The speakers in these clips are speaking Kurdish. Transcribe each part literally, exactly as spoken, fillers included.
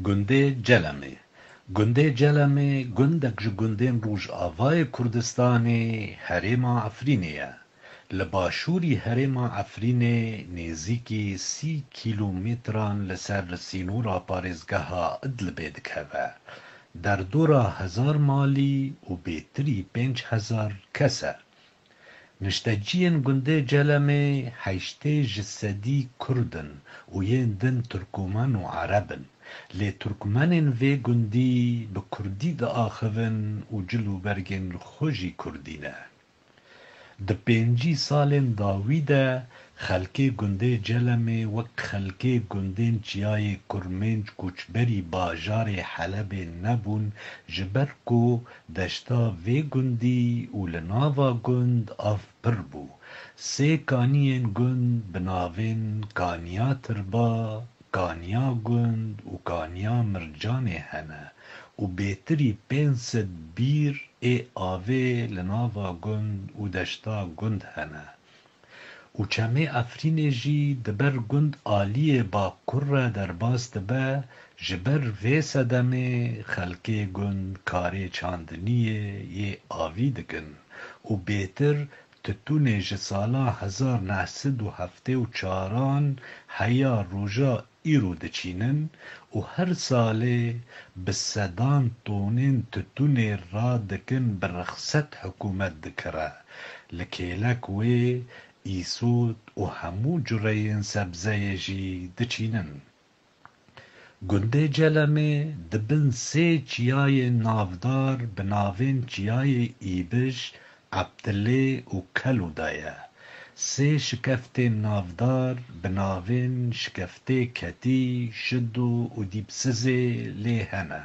Gundê Celemê. Gundê Celemê gundek ji gundên Rojavayê Kurdistanê Herêma Efrînê ye. Li başûrî Herêma Efrînê nêzîkî sî kîlometran li ser sînora parêzgeha Idlibê dikeve. Derdora hezar malî û bêtirî pênc hezar kes e. Nişteciyên gundê Celemê heştê ji sedî Kurd in û yên din Tirkoman û Ereb in. Lê Tirkmenên vê gundî bi Kurdî diaxivin û cil û bergên xwe jî Kurdî ne. Di pêncî salên dawî de xelkê gundê Celemê wek xelkê gundên Çiyayê Kurmênc koçberî bajarê Helebê nebûn, ji ber ku deşta vê gundî û li nava gund av pir bû. Sê kaniyên gund bi navên Kaniya Tirba, Kaniya Gund û Kaniya Mircanê hene û bêtirî pênc sed bîr ê avê li nava gund û deşta gund hene. Û çemê Efrînê jî di ber gund aliyê bakur re derbas dibe, ji ber vê sedemê xelkê gund karê çandiniyê yê avî dikin û bêtir titûnê ji sala hezar neh sed û heftê û çaran heya roja îro diçînin û her salê bi sedan tonên titûnê radikin bi rexset hikûmet dikire. Li kêlek wê îsot û hemû cureyên sebzeyê jî diçînin. Gundê Celemê di bin sê çiyayên navdar bi navên Çiyayê Îbij, Ebdilê û Kelo de ye. Sê şikeftên navdar bi navên Şikeftê Ketî, Şido û Dîpsizê lê hene.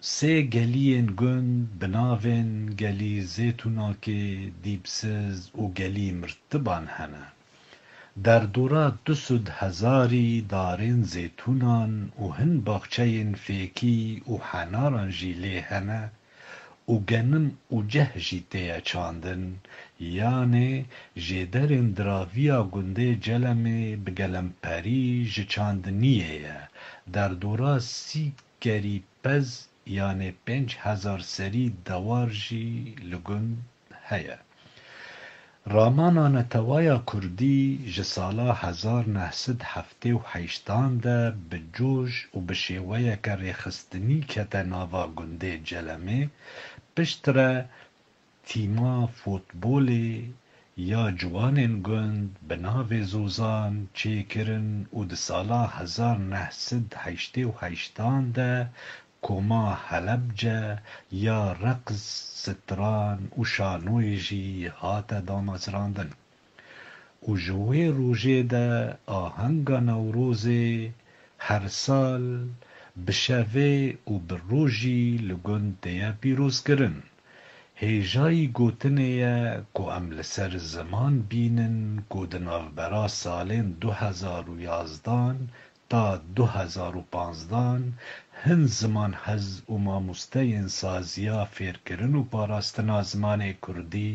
Sê geliyên gund bi navên Gelî Zêtûnakê, Dîpsiz û Gelî Mirtiban hene. Derdora du sed hezarî darên zêtûnan û hin baxçeyên fêkî û henaran jî lê hene û genim û ceh jî tê ye çandin, yanê jêderên diraviya gundê Celemê bi gelemperî ji çandiniyê ye. Derdora sî kerî pez, yanê pênc hezar serî dewar jî li gund heye. Ramana netewaya kurdî ji sala hezar neh sed heftê û heştan de bi coş û bi şêweyeke rêxistinî kete nava gundê Celemê, piştre tîma fotbolê ya ciwanên gund bi navê Zozan çêkirin û di sala hezar neh sed heştê û heştan de koma Helebce ya reqs, stran û şanoyê jî hate damezrandin. Û ji wê rojê de ahenga Newrozê her sal bi şevê û bi rojî li gund têye pîrozkirin. Hêjayî gotinê ye ku em li ser ziman bînin ku di navbera salên du hezar û yazdan ta du hezar û panzdan hin zimanhez û mamosteyên saziya fêrkirin û parastina zimanê kurdî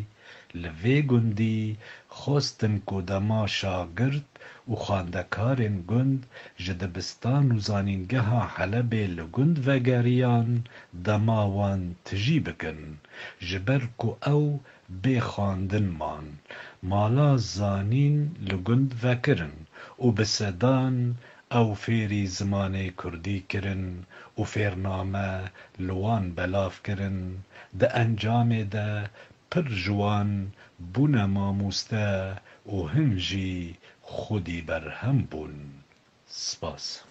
li vê gundî xwestin ku dema şagirt û xwendekarên gund ji dibistan û zanîngeha Helebê li gund vegeriyan, dema wan tijî bikin, ji ber ku ew bê xwendin man. Mala zanîn li gund vekirin û bi sedan ew fêrî zimanê kurdî kirin û fêrname li wan belav kirin. Di encamê de pir ji wan bûne mamoste û hin jî xwedî berhem bûn. Spas.